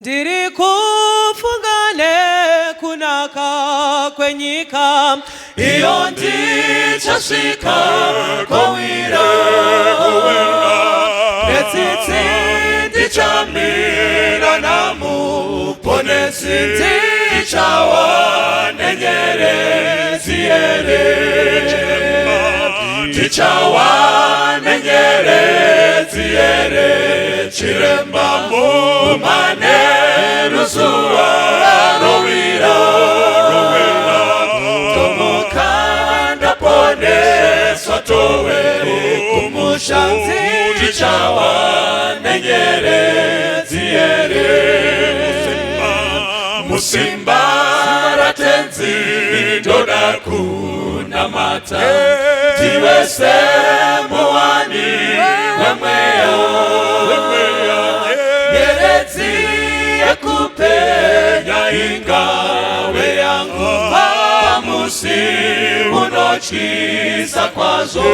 Ndiri kufunga nekunaka kwenyika iyo ndichasvika kowira netsitsi ndichamira namuponesi ndichawa nenyeredzi here tichawa nenyeredzi here chiremba manheru zuva rovira tomuka ndaponeswa towe kumusha tichawa nenyeredzi here musimba ratenzi ndoda kunamata ndiwe semuwani wemweya nyeredzi yekupenya ingave yangu pamusi unotyisa kwazvo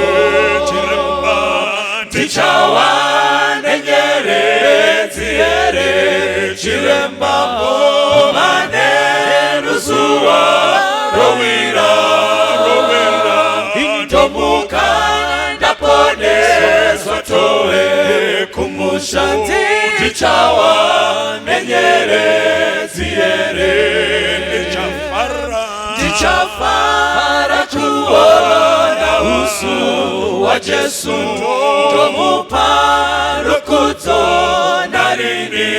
tichawa nenyeredzi here chiremba manheru zuva rowira ndomuka ndaponeswa towe kumusha ndichawa nenyeredzi here ndichafara kuona uso waJesu ndomupa rukudzo narini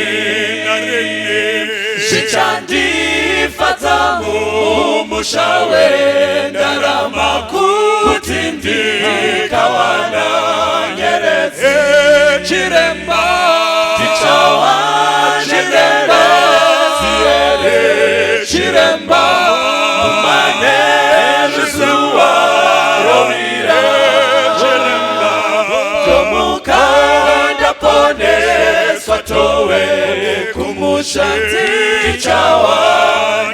zvichandifadza mumusha wendarama kuti ndikawana nyeredzi chiremba tichawa nenyeredzi here chiremba manheru zuva rovira tomuka ndaponeswa towe kumusha tichawa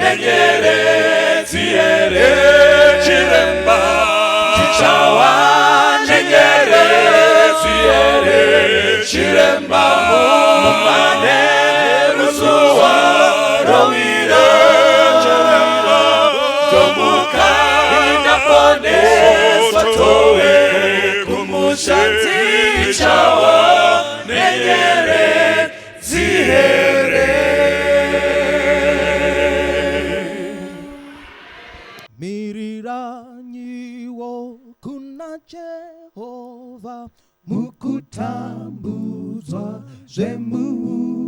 nenyeredzi here chiremba tichawa nenyeredzi here chiremba manheru zuva rovira tomuka ndaponeswa towe kumusha tichawa nenyeredzi here. Miriranyiwo kuna Jehova mukutambudzwa zvemurombo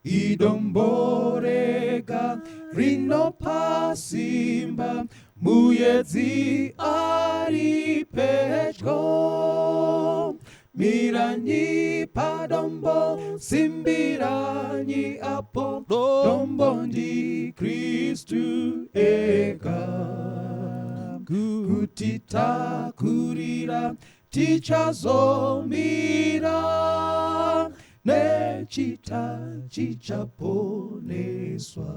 idombo rega rinopa simba muedzi ari pedyo miranyi padombo simbiranyi apo dombo ndi Kristu ega kuti takurira tichazomira nechita chichaponeswa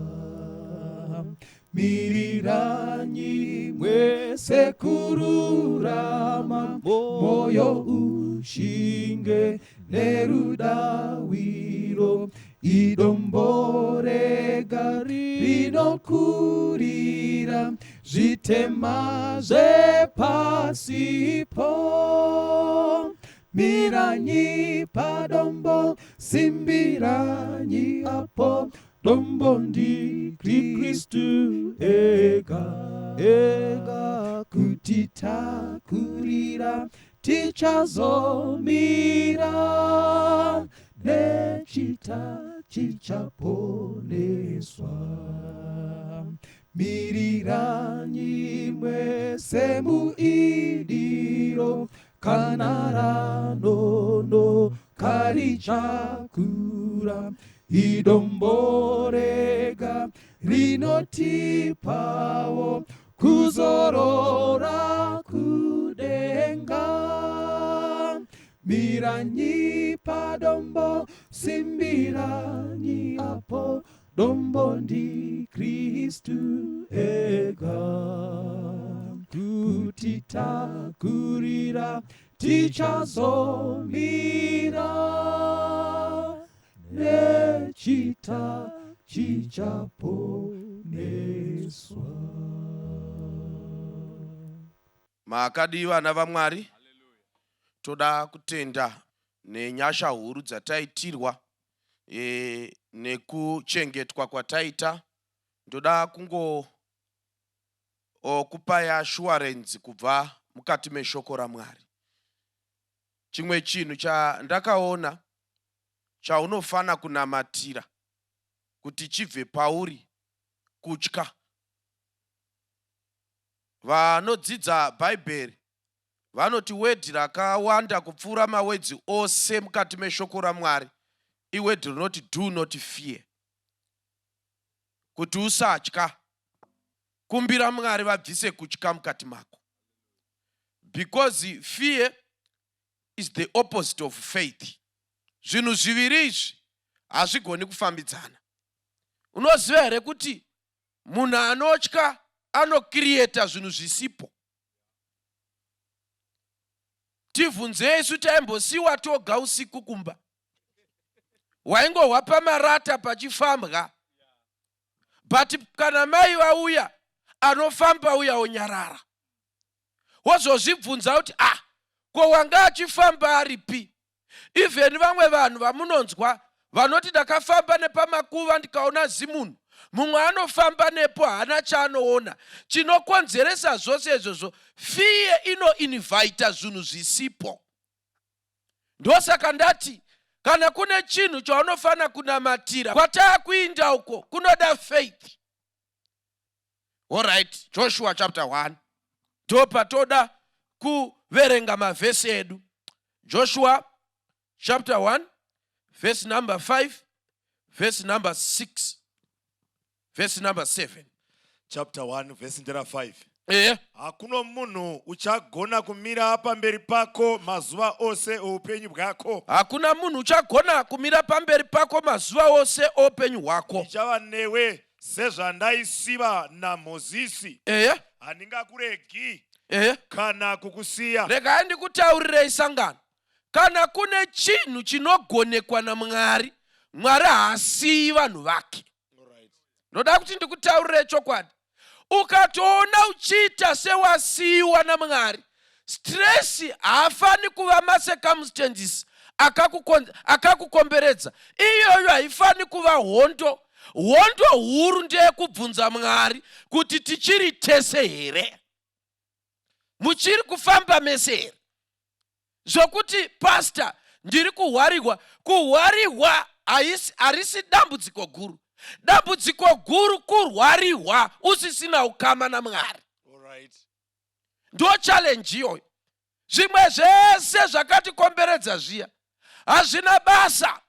miriranyi mwese kururama moyo ushinge nerudawiro idombo rega rinokurira zvitema zvepasipo miranyi padombo simbiranyi apo dombo ndi Kristu ega ega kuti takurira tichazomira nechita chichaponeswa miriranyi mwese muidiro kana ranono karichakura idombo rega rinotipawo kuzorora kudenga miranyi padombo simbiranyi apo dombo ndi Kristu ega kuti takurira tichazomira nechita Tichaponeswa. Makadii vana vaMwari? Toda kutenda nenyasha huru dzataitirwa e, nekuchengetwa kwataita. Ndoda kungo okupai assurance kubva mukati meshoko raMwari. Chimwe chinhu chandakaona chaunofana kunamatira kuti chibve pauri kutya. Vanodzidza Bhaibheri vanoti wedhi rakawanda kupfuura mawedzi ose mukati meshoko raMwari iwedhi rinoti do not fear. Kuti usatya. Kumbira Mwari vabvise kutya mukati mako. Because fear is the opposite of faith. Zvinhu zviviri izvi hazvigoni kufambidzana. Unoziva here kuti munhu anotya anokiriyeta zvinhu zvisipo? Tivhunzei isu taimbosiwa toga usiku kumba. Waingohwa pamarata pachifambwa. But kana mai vauya anofamba uya onyarara. Wozozvibvunza kuti ah ko wanga achifamba aripi? Even vamwe vanhu vamunonzwa vanoti ndakafamba nepamakuva ndikaona zimunhu mumwe anofamba nepo haana chaanoona chinokonzeresa zvose izvozvo fear inoinvita zvinhu zvisipo ndosaka ndati kana kune chinhu chaunofanira kunamatira kwataakuinda uko kunoda faith Alright, Joshua chapter 1 ndopatoda kuverenga mavhesi edu. Joshua chapter 1 verse number 5 verse number 6 verse number 7. Chapter 1 verse ndera 5. Ehe. Hakuno munhu uchagona kumira pamberi pako mazuva ose oupenyu bwako. Hakuna munhu uchagona kumira pamberi pako mazuva ose oupenyu hwako. Ndichava newe Sezvandaisiva naMozisi. Ehe. Handingakuregi. Ehe. Kana kukusiya. Regai ndikutaurirei sangano. Kana kune chinhu chinogonekwa naMwari, Mwari haasiyi vanhu vake. Ndoda kuti ndikutaurirei chokwadi. Ukatoona uchiita sewasiyiwa naMwari, stress haafani kuva macircumstances akakukomberedza. Iyoyo haifani kuva hondo. Hondo huru ndeyekubvunza Mwari kuti tichiri tese here? Muchiri kufamba mese here? Zvokuti pastor ndiri kuhwarihwa, kuhwarihwa harisi dambudziko guru. Dambudziko guru kurwarihwa usisina ukama naMwari. Ndo challenge iyoyo. Zvimwe zvese zvakatikomberedza zviya hazvina basa.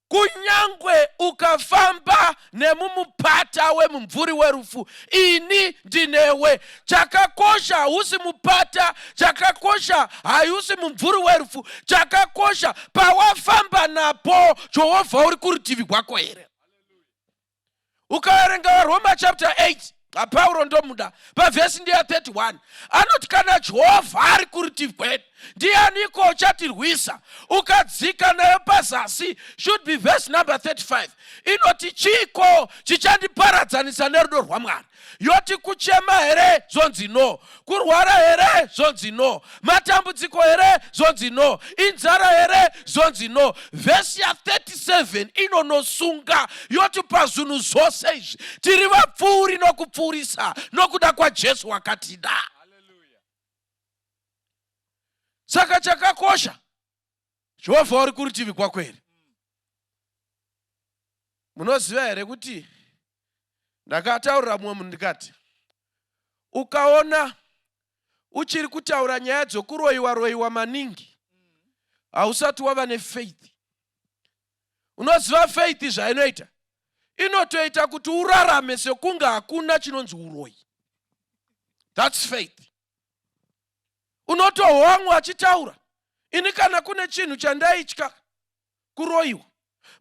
Kunyangwe ukafamba nemumupata wemumvuri werufu, ini ndinewe. Chakakosha hausi mupata, chakakosha hausi mumvuri werufu, chakakosha pawafamba napo, Jehovha uri kurutivi rwako here? Ukaverenga vaRoma chapter 8 aPauro ndomuda pavhesi ndiya 31 anoti kana Jehovha ari kurutivi kwedu ndianiko uchatirwisa? Ukadzika nayo pazasi should be verse number 35 inoti chiiko chichandiparadzanisa nerudo rwaMwari? Yoti kuchema here? Zvonzi no. Kurwara here? Zvonzi no. Matambudziko here? Zvonzi no. Inzara here? Zvonzi no. Vhesi ya 37 inonosunga yoti pazvinhu zvose izvi tiri vapfuuri nokupfuurisa nokuda kwaJesu wakatida. Saka chakakosha, Jehovha uri kurutivi kwako here? Munoziva here kuti ndakataurira mumwe munhu ndikati ukaona uchiri kutaura nyaya dzokuroyiwa royiwa maningi hausati wava nefaith. Unoziva faith zvainoita? Inotoita kuti urarame sekunge hakuna chinonzi uroyi. That's faith. Unotohwa vamwe vachitaura, ini kana kune chinhu chandaitya kuroyiwa,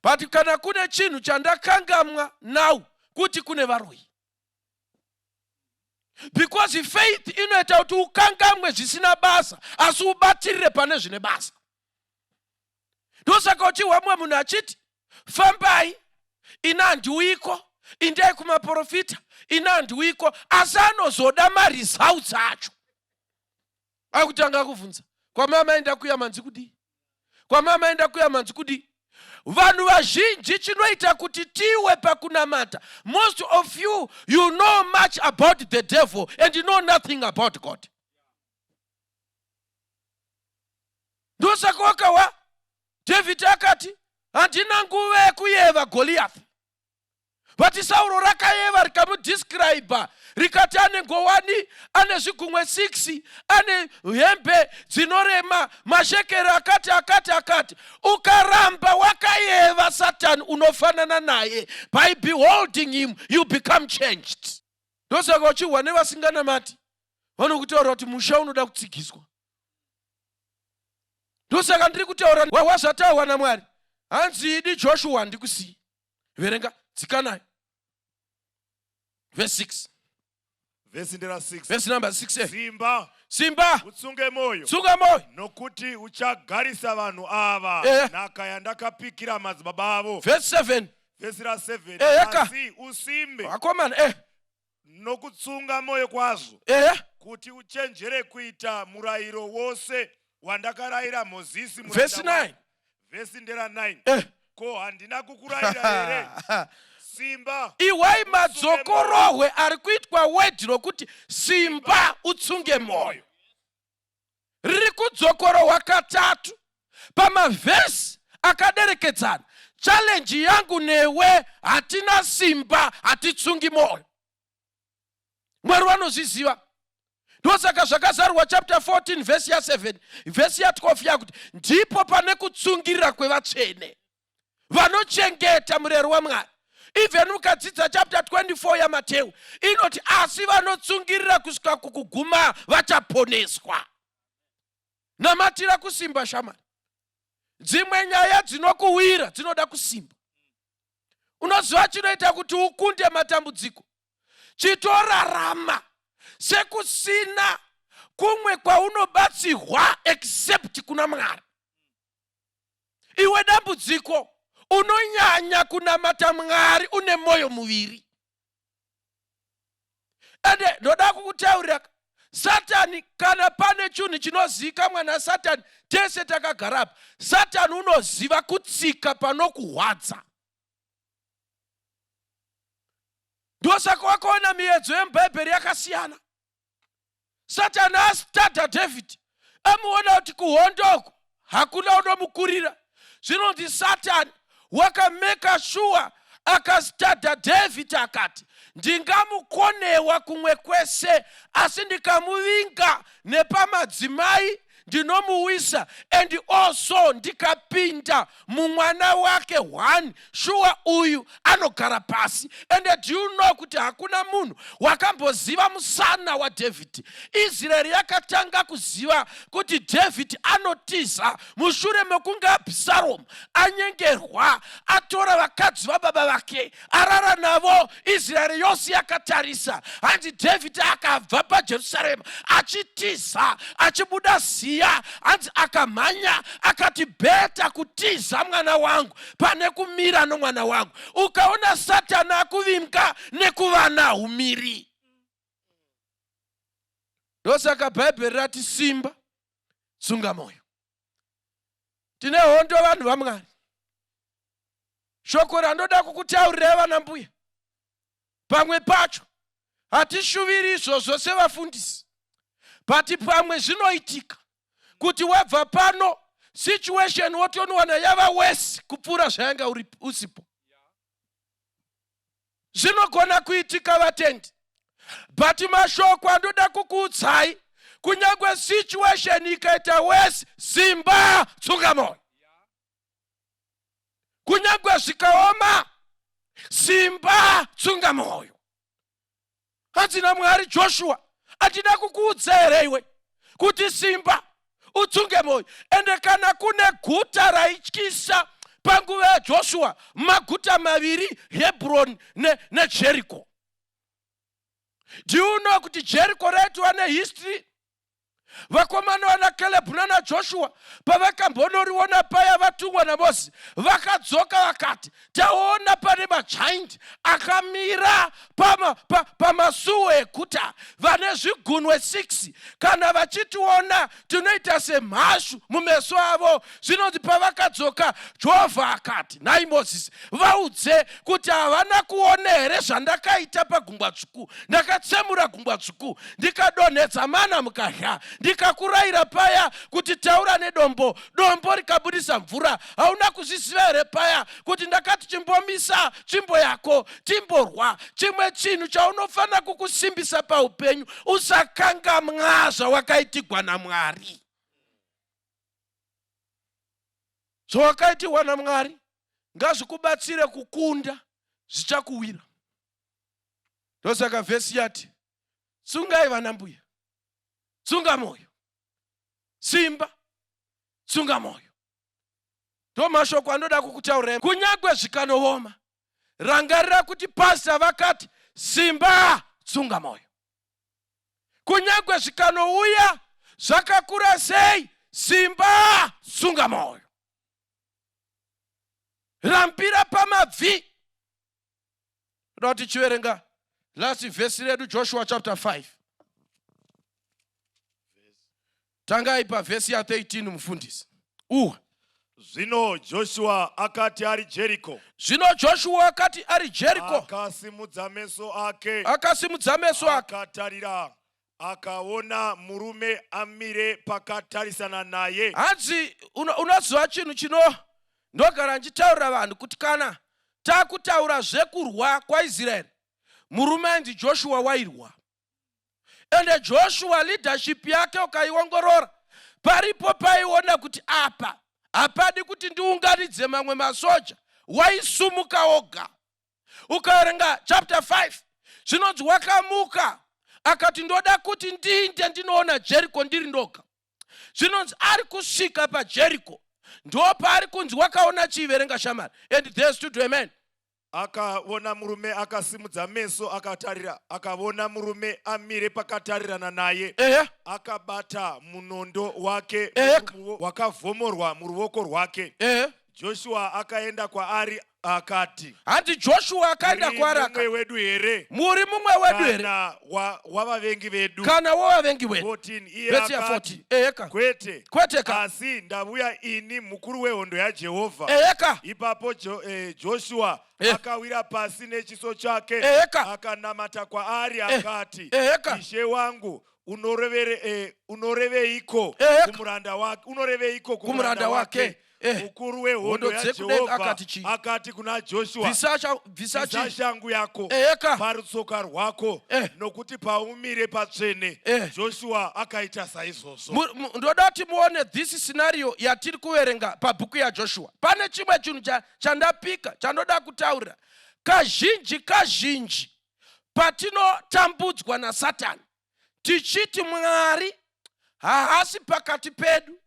but kana kune chinhu chandakangamwa now kuti kune varoyi, because faith inoita kuti ukangamwe zvisina basa asi ubatirire pane zvine basa. Ndosaka uchihwa mumwe munhu achiti fambai, ini handiuyiko, Indai kumaprofita, ini handiuiko. Asi anozoda maresults acho. Akutanga kuvhunza, kwamama enda kuya manzi kudii? Kwamama enda kuya manzi kudii? Vanhu vazhinji chinoita kuti tiwe pakunamata, most of you, you know much about the devil and you know nothing about God. Ndosaka wakawa David akati, handina nguva yekuyeva Goliath. But Sauro rakayeva, rikamudescribe, rikati ane ngowani, ane zvigumwe 6, ane hembe dzinorema mashekeri akati akati akati. Ukaramba wakayeva Satani, unofanana naye. By beholding him you become changed. Ndosaka uchihwa nevasinganamati vanokutaura kuti musha unoda kutsigiswa. Ndosaka ndiri kutaura wazvataurwa naMwari, hanzi idi Joshua, handikusiyi. Verenga, dzikanayo, verse 6. Vhesi ndera 6. Verse number 6. Simba. Simba. Utsunge moyo. Tsunga moyo. Nokuti uchagarisa vanhu ava nhaka yandakapikira madzibaba avo. Verse 7. Vhesi ra7. Eka. Asi usimbe Akomana, nokutsunga moyo kwazvo, kuti uchenjere kuita murayiro wose wandakarayira Mozisi muranda Vhesi wangu. 9. Vhesi ndera 9. Ko, handina kukurayira here? Simba. Iwai madzokorohwe ari kuitwa word rokuti simba, utsunge mwoyo, riri kudzokorohwa katatu pamavhesi akaderekedzana. Challenge yangu newe, hatina simba, hatitsungi mwoyo. Mwari vanozviziva. Ndosaka zvakazarurwa chapter 14 vhesi ya7, vhesi ya12 yakuti ndipo pane kutsungirira kwevatsvene vanochengeta murero waMwari. Even ukadzidza chapter 24 yaMateu, inoti asi vanotsungirira kusvika kukuguma vachaponeswa. Namatira kusimba, shamani. Dzimwe nyaya dzinokuwira dzinoda kusimba. Unoziva chinoita kuti ukunde matambudziko? Chitorarama sekusina kumwe kwaunobatsirwa except kuna Mwari. Iwe dambudziko, unonyanya kunamata Mwari une mwoyo muviri. Ende ndoda kukutaurira, Satani, kana pane chinhu chinozivikanwa naSatani, tese takagara apa, Satani unoziva kutsika panokuhwadza. Ndosaka wakaona miedzo yemubhaibheri yakasiyana. Satani astadha David, amuona kuti kuhondoko hakuna unomukurira. Zvinonzi Satani wakameka sure akastadha David, akati ndingamukonewa kumwe kwese, asi ndikamuvinga nepamadzimai ndinomuwisa, and also ndikapinda mumwana wake one, shuwa uyu anogara pasi. And do you know kuti hakuna munhu wakamboziva musana waDhavhidhi? Israeri yakatanga kuziva kuti Dhavhidhi anotiza mushure mekunge Abhisaromu anyengerwa, atora vakadzi vababa vake, arara navo, Israeri yose yakatarisa. Hanzi Dhavhidhi akabva paJerusarema achitiza, achibuda ziya. Hanzi akamhanya, akati better kutiza mwana wangu pane kumira nomwana wangu. Ukaona Satani akuvimka nekuvana, humiri. Ndosaka Bhaibheri rati simba, tsunga mwoyo. Tine hondo, vanhu vaMwari. Shoko randoda kukutaurirai, vana mbuya, pamwe pacho hatishuviri izvozvo sevafundisi, but pamwe zvinoitika kuti wabva pano, situation wotonowana yava worse kupfuura zvayanga usipo. Zvinogona kuitika, vatendi. But mashoko andoda kukuudzai, kunyange situation ikaita worse, simba, tsunga mwoyo. Kunyange zvikaoma, simba, tsunga mwoyo. Hanzi naMwari, Joshua, handina kukuudza here iwe kuti simba, utsunge mwoyo? Ende kana kune guta raityisa panguva yaJoshua, maguta maviri, Hebron neJericho. Do you know kuti Jericho raitova nehistory? Vakomana vana Caleb nana Joshua pavakambonoriona paya vatumwa naMozisi, vakadzoka vakati, taona pane majaindi akamira pamasuo pa, pa eguta vane zvigunwe 6. Kana vachitiona tinoita semhashu mumeso avo. Zvinonzi pavakadzoka, Jehovha akati, nhai Mozisi, vaudze kuti havana kuona here zvandakaita pagungwa dzvuku? Ndakatsemura gungwa dzvuku, ndikadonhedza mana mukadya, ndikakurayira paya kuti taura nedombo, dombo rikabudisa mvura. Hauna kuzviziva here paya kuti ndakati chimbomisa tsvimbo yako timborwa? Chimwe chinhu chaunofanira kukusimbisa paupenyu, usakangamwa zvawakaitigwa naMwari. Zvawakaitirwa naMwari ngazvikubatsire kukunda zvichakuwira. Ndosaka vhesi yati, tsungai vana mbuya, tsunga mwoyo, simba, tsunga mwoyo. Ndo mashoko andoda kukutaurirai. Kunyangwe zvikanooma, rangarira kuti pasta vakati simba, tsunga mwoyo. Kunyangwe zvikanouya zvakakura sei, simba, tsunga mwoyo. Rambira pamabvi. Toda kuti tichiverenga last vhesi redu, Joshua chapter 5. Tangai pavhesi ya13, mufundisi. Uwa. Zvino Joshua akati ari Jeriko. Zvino Joshua akati ari Jeriko. Akasimudza meso ake. Akasimudza meso ake. Akatarira, akaona murume amire pakatarisana naye. Hanzi unoziva chinhu chino ndogara ndichitaurira vanhu kuti kana takutaura zvekurwa kwaIsraeri, murume ainzi Joshua wairwa. Ende Joshua leadership yake ukaiongorora, paripo paiona kuti apa hapadi kuti ndiunganidze mamwe masoja, waisumuka oga. Ukaverenga chapter 5, zvinonzi wakamuka akati ndoda kuti ndiinde ndinoona Jeriko ndiri ndoga. Zvinonzi ari kusvika paJeriko ndo paari kunzi wakaona chiiverenga shamari. And there stood a man. Akaona murume, akasimudza meso akatarira, akaona murume amire pakatarirana naye. Akabata munondo wake wakavhomorwa muruoko rwake. Joshua akaenda kwaari akati, Hanzi Joshua akaenda muri kwaari mumwe wedu here? Muri mumwe wedu here? Kana wavavengi vedu? Kana wavavengi wedu? 14 Iye Vhesi ya akati, 14. Eheka. Kwete, Kwete ka. asi ndavuya ini mukuru wehondo yaJehovha. Eheka. Ipapo Joshua akawira pasi nechiso chake, Eheka. akanamata kwaari akati, Eheka. Ishe wangu, unoreveiko Eheka. kumuranda wake? Unoreveiko kumuranda wake? Mukuru wehondo Hondo dzekudenga yaJehovha akati chii? akati kuna Joshua, Bvisa bvisa chii? shangu yako Eheka. parutsoka rwako, nokuti paumire patsvene. Joshua akaita saizvozvo. Ndoda kuti muone this scenario yatiri kuverenga pabhuku yaJoshua. Pane chimwe chinhu chandapika chandoda kutaurira. Kazhinji kazhinji patinotambudzwa naSatani tichiti Mwari haasi pakati pedu,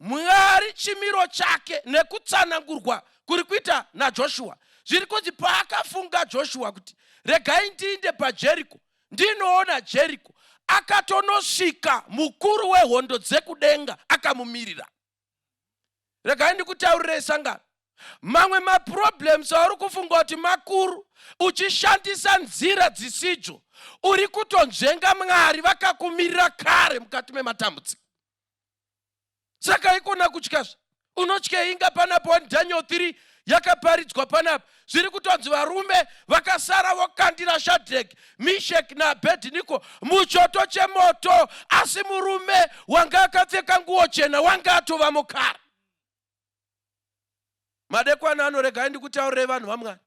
Mwari chimiro chake nekutsanangurwa kuri kuita naJoshua, zviri kunzi paakafunga Joshua kuti regai ndiinde paJeriko ndinoona Jeriko, akatonosvika mukuru wehondo dzekudenga akamumirira. Regai ndikutaurirei sangano, mamwe maproblems auri kufunga kuti makuru uchishandisa nzira dzisidzo, uri kutonzvenga Mwari vakakumirira kare mukati mematambudziko. Saka ikona kutyazve, unotyei? Inga panapo 1 Daniel 3 yakaparidzwa panapa, zviri kutonzi varume vakasara vokandira Shadrach, Meshach naAbednego muchoto chemoto, asi murume wanga akapfeka nguo chena wanga atova mukara. Madekwana ano regai ndikutaurirei vanhu vaMwari,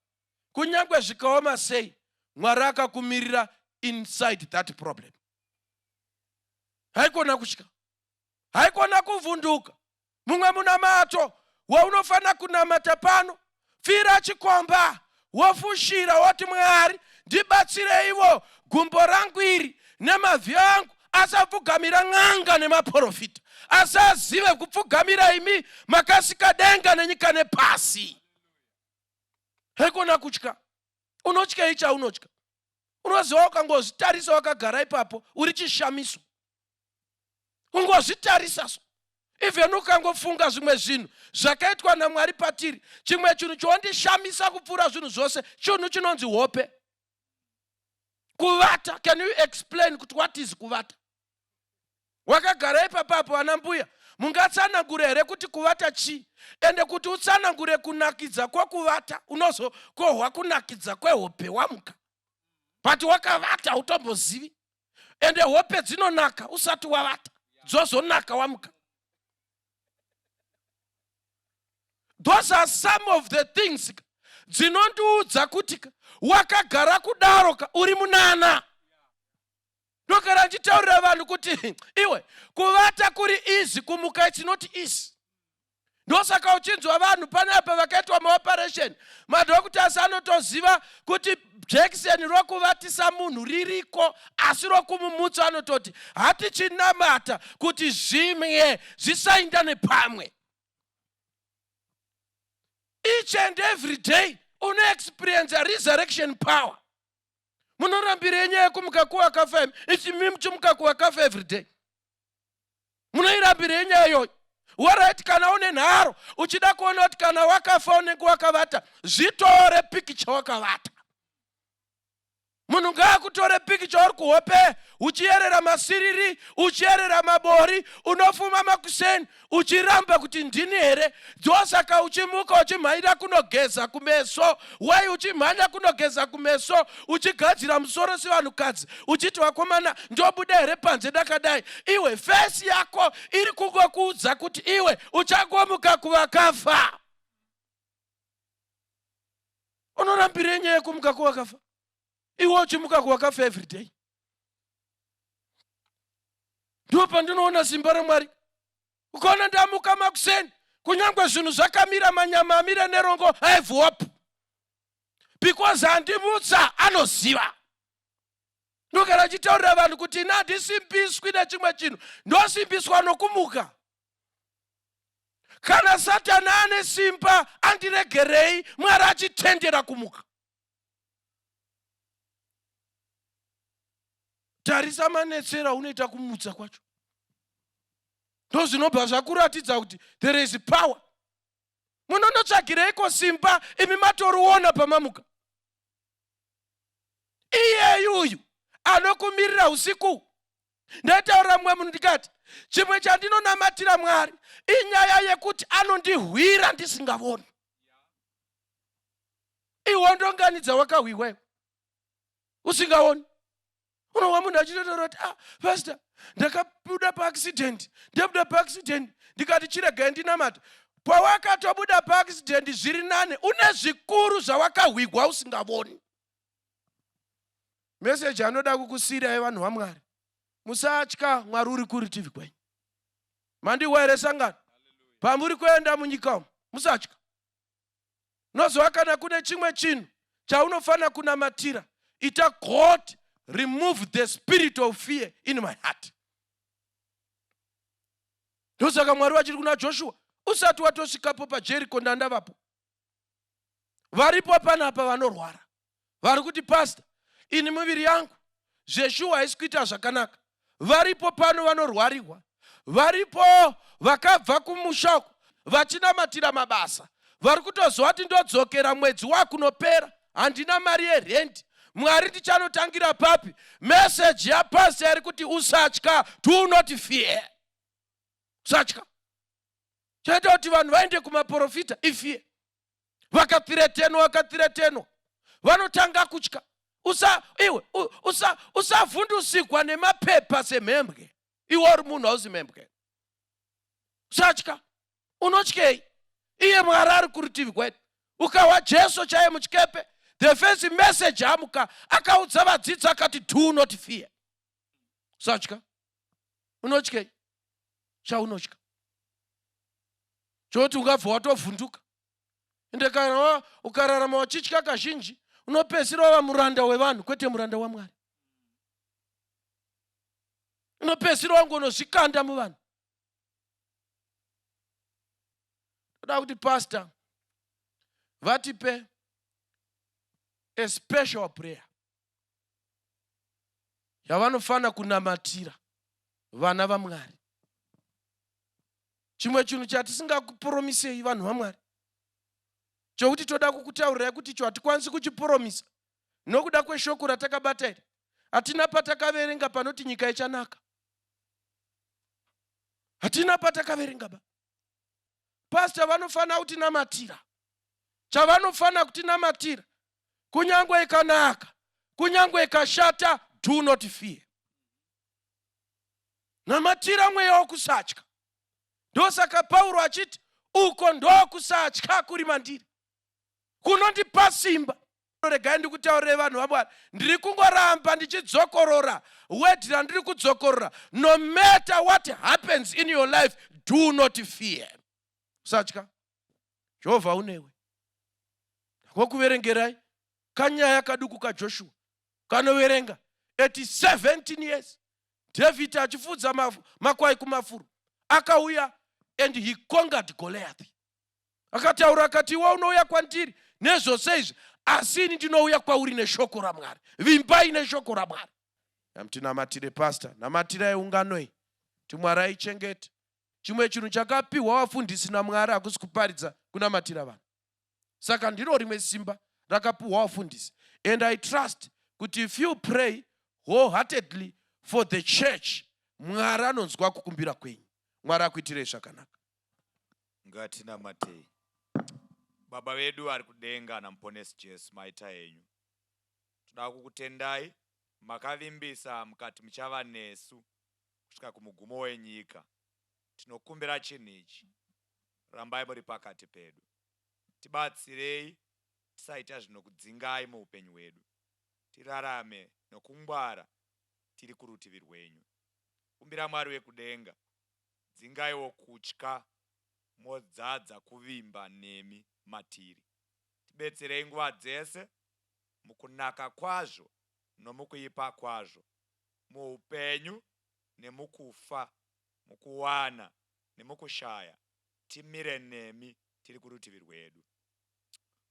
kunyange zvikaoma sei, Mwari akakumirira inside that problem. Haikona kutya, haikona kuvhunduka. Mumwe munamato waunofanira kunamata pano, pfira chikomba, wofushira, woti Mwari ndibatsireiwo, gumbo rangu iri nemabvi angu asapfugamira n'anga nemaprofita, asi azive kupfugamira imi makasika denga nenyika nepasi. Haikona kutya. Unotyei chaunotya? Unoziva ukangozvitarisa wakagara ipapo uri chishamiso. Kungozvitarisa so, even ukangofunga zvimwe zvinhu zvakaitwa naMwari patiri, chimwe chinhu chondishamisa kupfuura zvinhu zvose chinhu chinonzi hope, kuvata. Can you explain kuti what is kuvata? Wakagara ipapapo, vana mbuya, mungatsanangure here kuti kuvata chii? Ende kuti utsanangure kunakidza kwokuvata, unozokohwa kunakidza kwehope wamuka, but wakavata hautombozivi. Ende hope dzinonaka usati wavata, dzozonaka wamuka. Those are some of the things dzinondiudza kuti wakagara kudaro ka uri munana. Ndogara ndichitaurira vanhu kuti iwe, kuvata kuri easy, kumuka it's not easy. Ndosaka uchinzwa vanhu panapa vakaitwa maoperation, madoctors anotoziva kuti jekiseni rokuvatisa munhu ririko, asi rokumumutsa anototi hatichinamata kuti zvimwe zvisainda nepamwe. Each and every day unoexperience a resurrection power. Munorambirei nyaya yekumuka kuvakafa imi ichimi muchimuka kuvakafa every day? Munoirambirei nyaya iyoyo? Alright, kana une nharo uchida kuona kuti kana wakafa unenge wakavata, zvitore pikicha wakavata. Munhu ngaakutore pikicha uri kuhope, uchiyerera masiriri, uchiyerera mabori, unofuma makuseni uchiramba kuti ndini here. Dzosaka uchimuka uchimhanyira kunogeza kumeso. Wai uchimhanya kunogeza kumeso, uchigadzira musoro sevanhukadzi, uchiti vakomana ndobuda here panze ndakadai? Iwe face yako iri kungokuudza kuti iwe uchangomuka kuvakafa. Unorambirei nyaya yekumuka kuvakafa iwe uchimuka kuvakafa every day? Ndipo pandinoona simba raMwari. Ukaona ndamuka makuseni, kunyange zvinhu zvakamira manyama amire nerongo, I have hope because handimutsa anoziva. Ndogara achitaurira vanhu kuti ini handisimbiswi nechimwe chinhu, ndosimbiswa nokumuka. Kana Satani ane simba, andiregerei Mwari achitendera kumuka. Tarisa manetsera unoita kumutsa kwacho, ndo zvinobva zvakuratidza kuti there is power. Munondotsvagireiko simba imi matoriona pamamuka? Iyeyu uyu anokumirira usiku. Ndaitaurira mumwe munhu ndikati chimwe chandinonamatira Mwari inyaya yekuti anondihwira ndisingavoni. Ihondo ngani dzawakahwirwa iwe usingaoni? Unohwa munhu achitotaura kuti, "Ah, pastor, ndakabuda paaccident, ndabuda paaccident." Ndikati chiregai ndinamata. Pawakatobuda paaccident zviri nane, une zvikuru zvawakahwigwa usingavoni. Meseji anoda kukusiyirai, vanhu vaMwari: musatya, Mwari uri kurutivi kwenyu. Mandihwa here, sangano? Pamuri kuenda munyika umu, musatya. Nozova kana kune chimwe chinhu chaunofanira kunamatira, ita, "God, remove the spirit of fear in my heart." Ndosaka Mwari vachiri kuna Joshua, usati watosvikapo paJeriko, ndandavapo. Varipo panapa vanorwara, vari kuti, "Pastor, ini miviri yangu zveshuwa haisi kuita zvakanaka." Varipo pano vanorwarirwa, varipo vakabva kumusha uko vachinamatira mabasa, vari kutoziva kuti ndodzokera mwedzi wakunopera, handina mari yerendi, Mwari ndichanotangira papi? Meseji yapastor iri kuti usatya, do not fear, usatya. Chaita kuti vanhu vaende kumaprofita ifear. Vakathreatenwa, vakathreatenwa, vanotanga kutya. Usa iwe usavhundusigwa nemapepa semhembwe. Iwe uri munhu, hauzi mhembwe. Usatya. Unotyei iye Mwari ari kurutivi kwedu? Ukahwa Jesu chaiye muchikepe, the first message amuka akaudza vadzidzi akati, "Do not fear." Usatya. Unotyei chaunotya choti ungabva watovhunduka? Ende kana ukararama uchitya kazhinji, unopedzisira wava muranda wevanhu, kwete muranda waMwari. Unopedzisira wangonozvikanda muvanhu. Toda kuti pastor vatipe a special prayer yavanofanira kunamatira vana vaMwari. Chimwe chinhu chatisingakupromisei vanhu vaMwari, chokuti toda kukutaurirai kuti icho hatikwanisi kuchipromisa nokuda kweshoko ratakabata iri. Hatina patakaverenga panoti nyika ichanaka. Hatina patakaverenga ba. Pastor vanofanira kutinamatira. Chavanofanira kutinamatira, kunyange ikanaka, kunyange ikashata, do not fear. Namatira mweya wokusatya. Ndosaka Pauro achiti uko ndokusatya kuri mandiri kunondipa simba. Regai ndikutaurire vanhu vaMwari, ndiri kungoramba ndichidzokorora word randiri kudzokorora: no matter what happens in your life, do not fear. Usatya, Jehovha unewe. Ndakokuverengerai kanyaya kaduku kaJoshua kanoverenga at 17 years, David achifudza makwai kumafuro, akauya and he conquered Goliath. Akataura akati, "Iwe unouya kwandiri nezvose izvi, asi ini ndinouya kwauri neshoko raMwari." Vimbai neshoko raMwari. Tinamatire pastor, namatirai ungano iyi kuti Mwari aichengete. Chimwe chinhu chakapiwa vafundisi naMwari hakusi kuparidza, kunamatira vanhu. Saka ndiro rimwe simba rakapiwa vafundisi, and I trust kuti if you pray wholeheartedly for the church, Mwari anonzwa kukumbira kwenyu. Mwari akuitirei zvakanaka. Ngatinamatei. Baba vedu ari kudenga naMuponesi Jesu, maita henyu. Toda kukutendai, makavimbisa mukati muchava nesu kusvika kumugumo wenyika. Tinokumbira chinhu ichi, rambai muri pakati pedu. Tibatsirei tisaita zvinokudzingai muupenyu hwedu, tirarame nokungwara tiri kurutivi rwenyu. Kumbira Mwari wekudenga, dzingaiwo kutya, modzadza kuvimba nemi matiri. Tibetserei nguva dzese mukunaka kwazvo nomukuipa kwazvo, muupenyu nemukufa, mukuwana nemukushaya, timire nemi tiri kurutivi rwedu.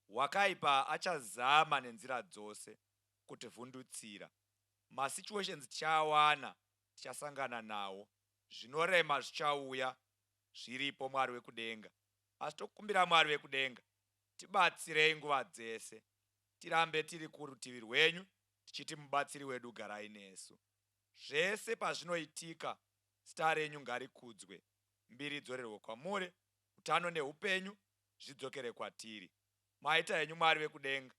Wakaipa achazama nenzira dzose kutivhundutsira. Masituations tichaawana, tichasangana nawo, zvinorema zvichauya, zviripo, Mwari wekudenga. Asi tokumbira, Mwari wekudenga, tibatsirei nguva dzese, tirambe tiri kurutivi rwenyu tichiti, "Mubatsiri wedu, garai nesu." Zvese pazvinoitika, zita renyu ngarikudzwe, mbiri idzorerwe kwamuri, utano neupenyu zvidzokere kwatiri. Maita henyu, Mwari vekudenga,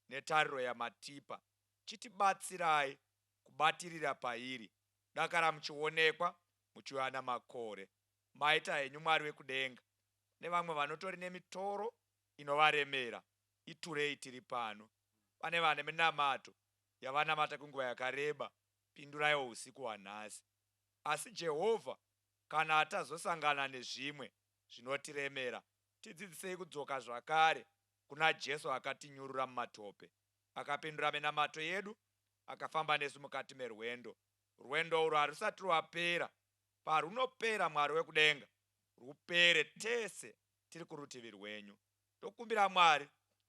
netariro yamatipa. Chitibatsirai kubatirira pairi dakara muchionekwa muchiuya namakore. Maita henyu, Mwari wekudenga. Nevamwe vanotori nemitoro inovaremera, iturei tiri pano. Pane vane minamato yavanamata kwenguva yakareba, pinduraiwo usiku hwanhasi. Asi Jehovha, kana tazosangana nezvimwe zvinotiremera, tidzidzisei kudzoka zvakare kuna Jesu akatinyurura mumatope, akapindura minamato yedu, akafamba nesu mukati merwendo. Rwendo urwu harusati rwapera. Parunopera, Mwari wekudenga, rupere tese tiri kurutivi rwenyu. Tokumbira, Mwari,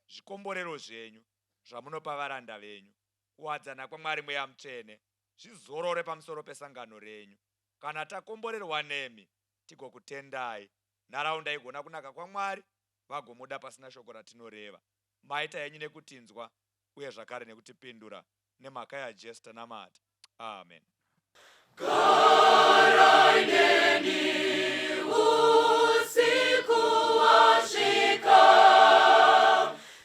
zvikomborero zvenyu zvamunopa varanda venyu, kuwadzana kwaMwari Mweya Mutsvene zvizorore pamusoro pesangano renyu. Kana takomborerwa nemi, tigokutendai. Nharaunda igona kunaka kwaMwari, vagomuda pasina shoko ratinoreva. Maita henyu nekutinzwa uye zvakare nekutipindura. Nemhaka yaJesu tanamata, amen. Garai neni usiku wasvika,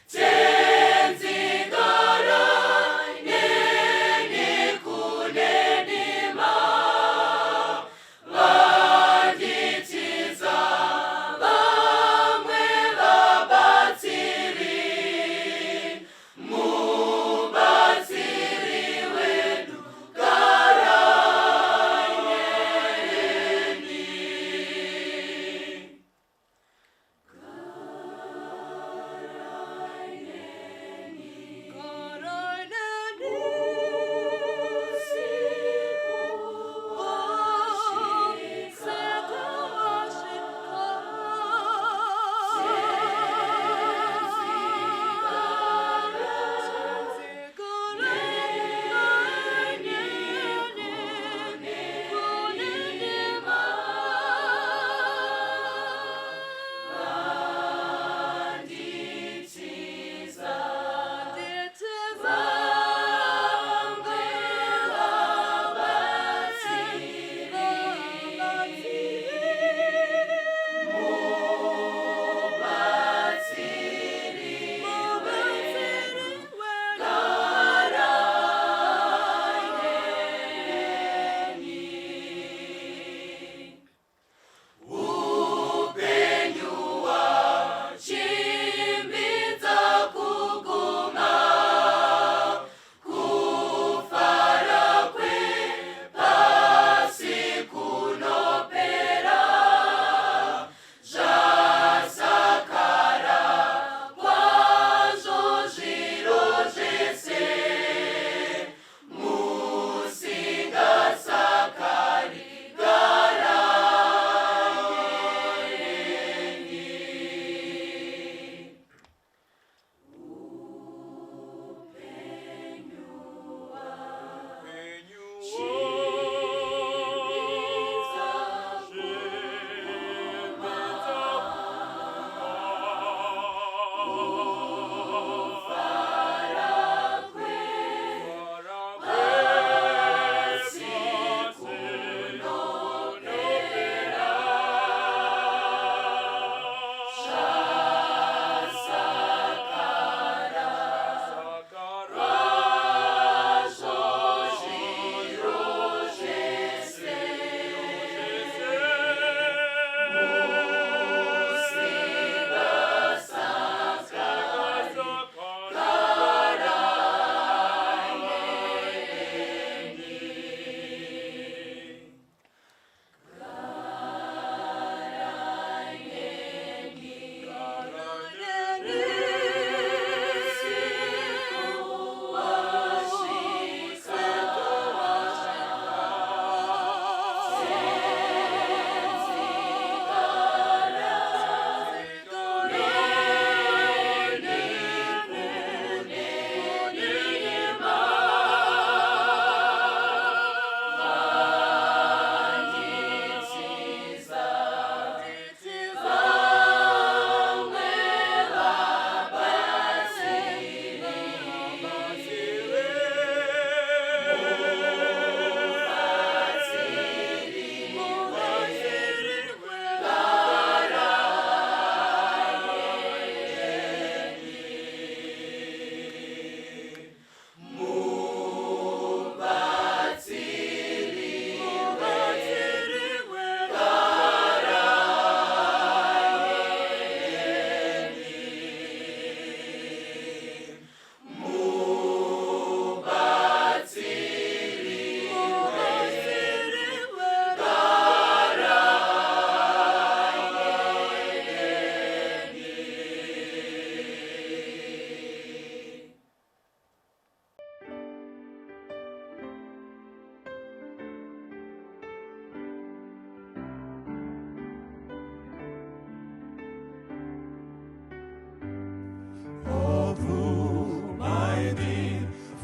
Tenzi, garai neni kune dima. Vanditiza vamwe vabatsiri, Mubatsiri wedu, garai neni.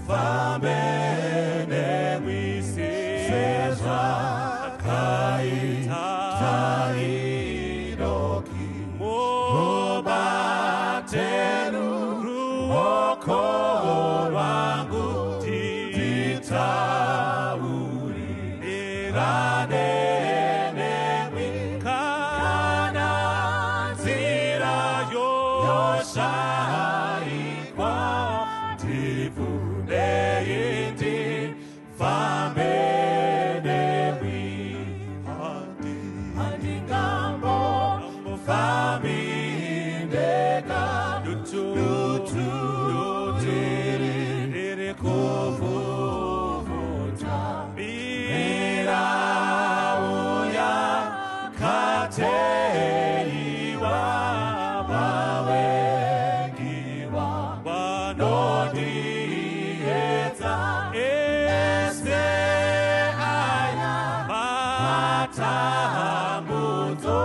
fambe nemwi sezvakaita Enoki. Mubate ruoko rwangu nditaurirane nemwi kana nzira yoshaikwa ndibvunei ndifambe nemwi. Handingambofambi ndega, dutu riri kuvhuvhuta, mirau yakateiwa, vavengiwa vanondiedza, ese aya matambudzo.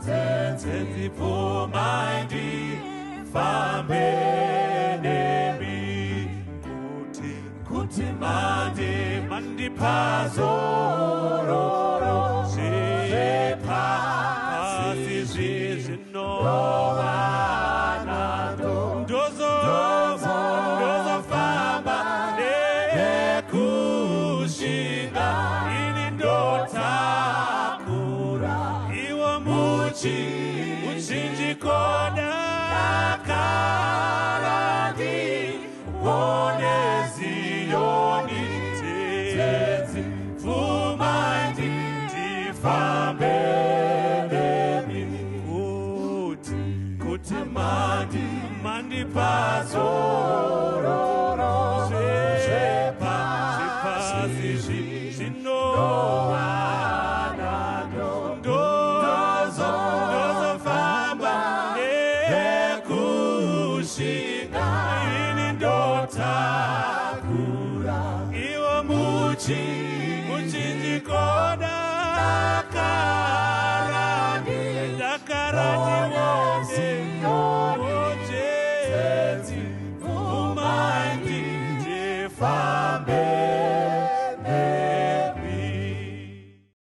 Tenzi, bvumai ndifambe nemi, kuti mandipa zororo zvepasi zvinowanando. Ndozofamba nekushinga, ini ndotakura iwo muchi muchinjiko dakarandi one Ziyoni. Tenzi, bvumai ndifambe nemi, kuti mandipa zororo zvepasi zvinowanando. Ndozofamba nekushinga, ini ndotakura iwo muchi muchinjiko dakarandi dakarandi. Tenzi, bvumai ndifambe.